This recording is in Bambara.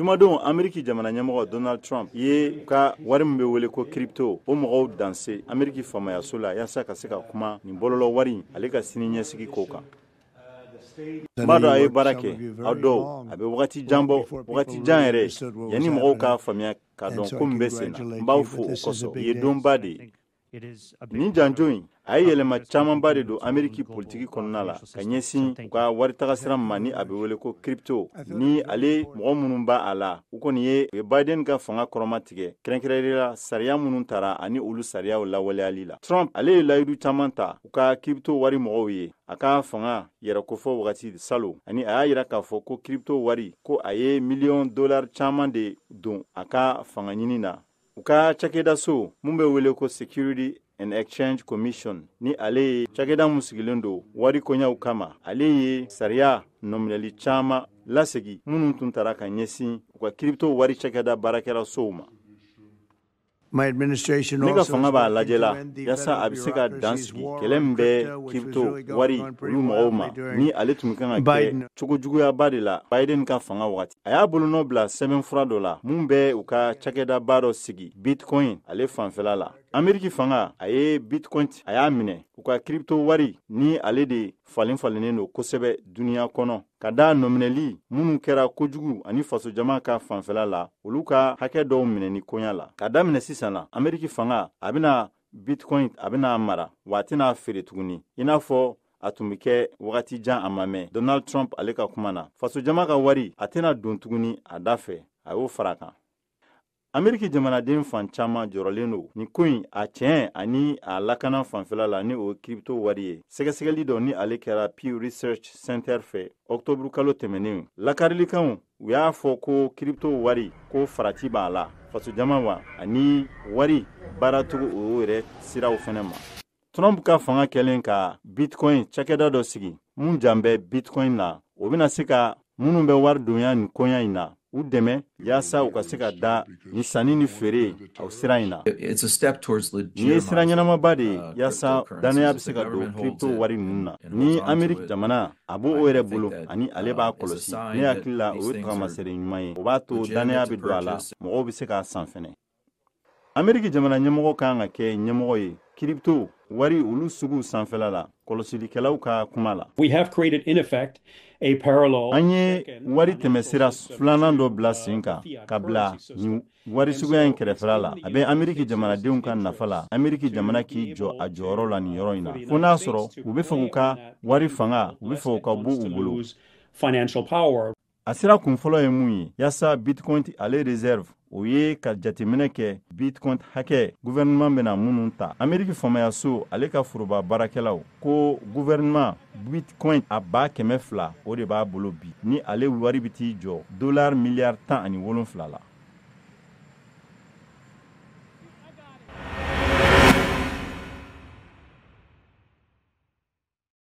Jumadon, Ameriki jamana ɲɛmɔgɔ Donald Trump ye ka wari min bɛ wele ko crypto, o mɔgɔw danse Ameriki faamayaso la, yaasa ka se ka kuma nin bɔlɔlɔ wari, ale ka sini ɲɛsigi ko kan. N b'a dɔn a ye baara kɛ, aw dɔw, a bɛ wagati jan bɔ, wagati jan yɛrɛ, yanni mɔgɔw k'a faamuya k'a dɔn ko min bɛ sen na. N b'aw fo o kosɔn. Bi ye donba de ye. Nin janjo in, a ye yɛlɛma camanba de don Ameriki politiki kɔnɔna la ka ɲɛsin u ka wari tagasira ma, ni a bɛ wele ko crypto, ni ale mɔgɔ minnu b'a a la. U kɔni ye u ye Biden ka fanga kɔrɔma tigɛ, kɛrɛnkɛrɛnnenya la sariya minnu tara ani olu sariyaw lawaleyali la. Trump, ale ye layidu caman ta u ka crypto wari mɔgɔw ye a ka fanga yɛrɛ kofɔ wagati salo, ani a y'a yira k'a fɔ ko crypto wari ko a ye miliyɔn dolari caman de don a ka fanga ɲini na. U ka cakɛdaso mun bɛ wele ko Security and Exchange Commission, ni ale ye cakɛda mun sigilen don wari koɲaw kama, ale ye sariya nɔminɛli caman lasegi minnu tun tara ka ɲɛsin u ka crypto wari cakɛda baarakɛlasow ma. Ne ka fanga b'a lajɛ la yaasa a bɛ se ka dan sigi kɛlɛ min bɛ crypto wari olu mɔgɔw ma, ni ale tun kan ka kɛ cogo juguyaba de la Biden ka fanga wagati. A y'a bolonɔ bila sɛbɛnfura dɔ la mun bɛ u ka cakɛdaba dɔ sigi bitcoin ale fanfɛla la. Ameriki fanga, a ye bitcoin, a y'a minɛ, u ka crypto wari ni ale de falen falennen don kosɛbɛ duniɲa kɔnɔ, ka da nɔminɛli minnu kɛra kojugu ani fasojama ka fanfɛla la, olu ka hakɛ dɔw minɛni koɲa la. Ka daminɛ sisan la, Ameriki fanga, a bɛna bitcoin, a bɛna mara wa a tɛna feere tuguni i n'a fɔ a tun bɛ kɛ wagati jan a ma mɛn. Donald Trump ale ka kuma na, fasojama ka wari, a tɛna don tuguni a da fɛ, a y'o fara kan. Ameriki jamanaden fan caman jɔrɔlen don nin ko in a tiɲɛ ani a lakana fanfɛla la, ni o ye crypto wari ye. Sɛgɛsɛgɛli dɔ ni ale kɛra Pew Research Center fɛ ɔktɔburu kalo tɛmɛnen, lakarilikanw, u y'a fɔ ko crypto wari ko farati b'a la fasojama wa ani wari baaratogo o yɛrɛ siraw fɛnɛ ma. Trump ka fanga kɛlen ka bitcoin cakɛda dɔ sigi mun jan bɛ bitcoin na, o bɛna se ka minnu bɛ wari donya nin koɲa in na, u dɛmɛ yaasa u ka se ka da ni sanni ni feere o sira in na. Nin ye sira ɲɛnamaba de ye yaasa dannaya bɛ se ka don crypto wari ninnu na. Ni Ameriki jamana a b'o o yɛrɛ bolo ani ale b'a kɔlɔsi, ne hakili la, o ye tagamasere ɲuman ye. O b'a to dannaya bɛ don a la, mɔgɔw bɛ se k'a san fɛnɛ. Ameriki jamana ɲɛmɔgɔ kan ka kɛ ɲɛmɔgɔ ye crypto wari olu suguw sanfɛla la, kɔlɔsilikɛlaw ka kuma la. We have created, in effect, a parallel An ye wari tɛmɛsira filanan dɔ bila sen kan ka bila nin wari suguya in kɛrɛfɛla la. A bɛ Ameriki jamanadenw ka nafa la Ameriki jamana k'i jɔ a jɔyɔrɔ la nin yɔrɔ in na, fo n'a sɔrɔ u bɛ fɛ k'u ka wari fanga, u bɛ fɛ u ka bɔ u bolo. Financial power. A sira kun fɔlɔ ye mun ye yaasa bitcoin ale reserve, o ye ka jateminɛ kɛ bitcoin hakɛ gouvernement bɛna minnu ta. Ameriki faamayaso ale ka foroba baarakɛlaw ko gouvernement bitcoin a 200,000, o de b'a bolo bi, ni ale wari bɛ t'i jɔ dollar miliyari 17 la.